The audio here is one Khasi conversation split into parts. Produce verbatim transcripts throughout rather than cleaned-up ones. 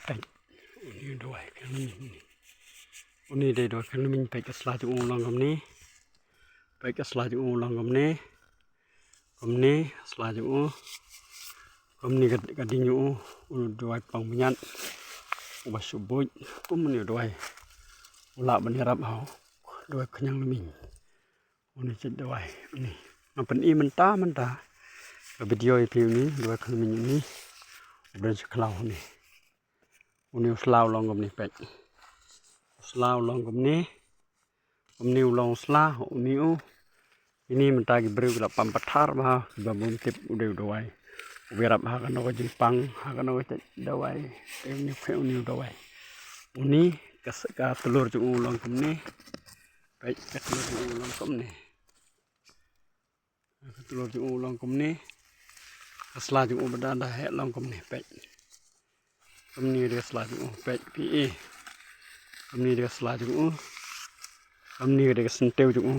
Peit, uni u dawai khñiang lmiñ uni. Uni dei dawai khñiang lmiñ, peit ka sla jong u long kumne. Peit ka sla jong u long kumne. Kumne sla jong u. Kumne ka, ka ding jong u. U dawai pang bniat. Uba shu buit. Kumne u dawai. U lah ban ïarap ha u dawai khñiang lmiñ. Uni jait dawai uni. Nga pyni mynta mynta ka video ïa phi uni dawai khñiang lmiñ uni. U don sha khlaw uni. Uni u sla u long kumne, peit. U sla u long kumne. Kumne u long u sla, uni u. Ine mynta ki briew ki la pam pathar bha, kiba bym tip u dei u dawai. U ïarap ha kano ka jingpang, ha kano ka jait dawai. Te uni phi uni u dawai. Uni ka s-, ka tlur jong u long kumne. Peit, ka tlur jong u long kumne. Ka tlur jong u long kumne. Ka sla jong u ba da da heh long kumne, peit. Kumne dei ka sla jong u, peit phi i. Kumne dei ka sla jong u. Kumne dei ka syntiew jong u.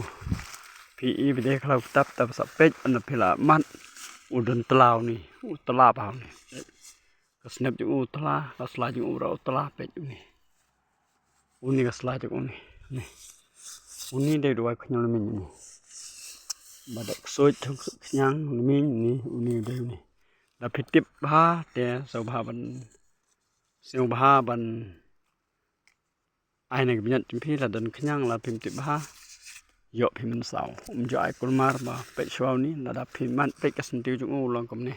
Phi i ba dei khlaw tap tap sa, peit, ynda phi la mad. U don tla uni, u tla bha uni. Peit. Ka snep jong u tla, ka sla jong u ruh u tla, peit uni. Uni ka sla jong uni. Uni. Uni dei dawai khñiang lmiñ uni. Ba da ksuid, ksuid khñiang lmiñ uni, uni dei uni. Da phi tip bha te sngewbha ban, sngewbha ban ai na ki bniat jong phi, la don khñiang la phim tip bha. Ïoh phi mynsaw. Um ju ai kulmar ba peit shuwa uni, lada phi mad peit ka syntiew jong u long kumne.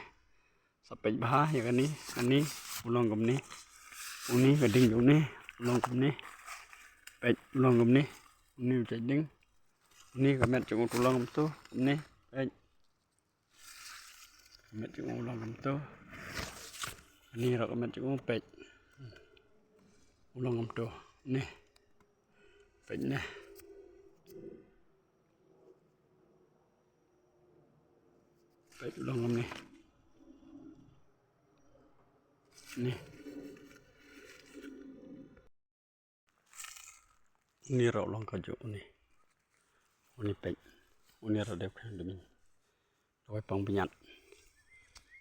Sa peit bha ïa kane, kane u long kumne. Uni ka ding jong une u long kumne. Peit u long kumne. Uni u jait ding. Uni ka met jong u u long kumto, kumne. Peit. Ka met jong u u long kumto. Uni ruh ka met jong u, peit. U long kumto. Uni. Peit ne. Peit u long kumne. Ni. Uni ruh u long kajuh uni. Uni peit. Uni ruh dei khñiang lmiñ. Dawai pang bniat.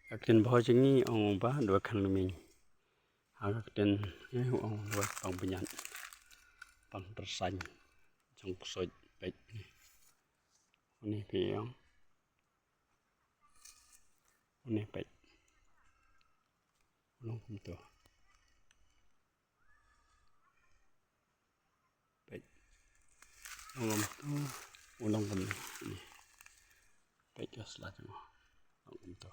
Ka ktien Bhoi jong ngi ong ba dawai khñiang lmiñ. Ha ka ktien ngi ong dawai pang bniat. Pang pyrshang. Jong ksuid, peit. Uni phi ong. Uni peit. U long kumto. Peit. U long kumto. U long kumne. Uni. Peit ka sla jong u. U long kumto.